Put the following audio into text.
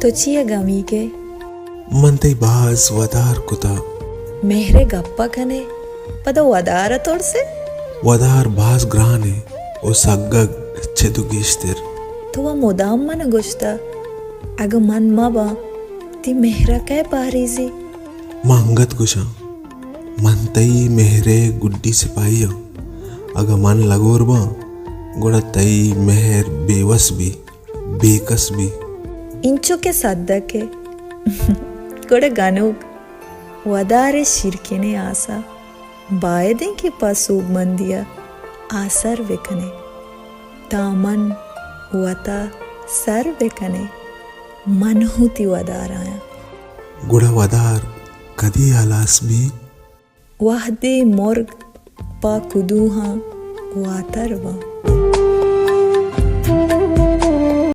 تو چیا گمیگ ئے؟ من تئی باز ودار کتا۔ مہر ءِ گپ ءَ کن ئے، پدا ودار ءَ ترس ئے؟ ودار باز گران اِنت ءُ سگگ چد ءُ گیشتر۔ تو وا مدام من ءَ گوشتہ، اگہ من مہ باں، تئی مہر ءَ کئے پہریزی؟ من انگت گوشاں، من تئی مہر ءِ گڈی سپاہی آں۔ اگہ من لگور باں، گڑا تئی مہر بے وس بی، بے کس بی۔ انچو کہ سدک ئے۔ گڑا گنوک، ودار ءِ شیرکنیں آس ءَ باید اِنت کہ پہ سوبمندی ءَ آسر بہ کن ئے، تاں من وت ءَ سر بہ کن ئے، من ہوں تئی ودار ءَ آں۔ گڑا ودار کدی ہلاس بی؟ وہدے مرگ پہ کدوہاں واتر باں۔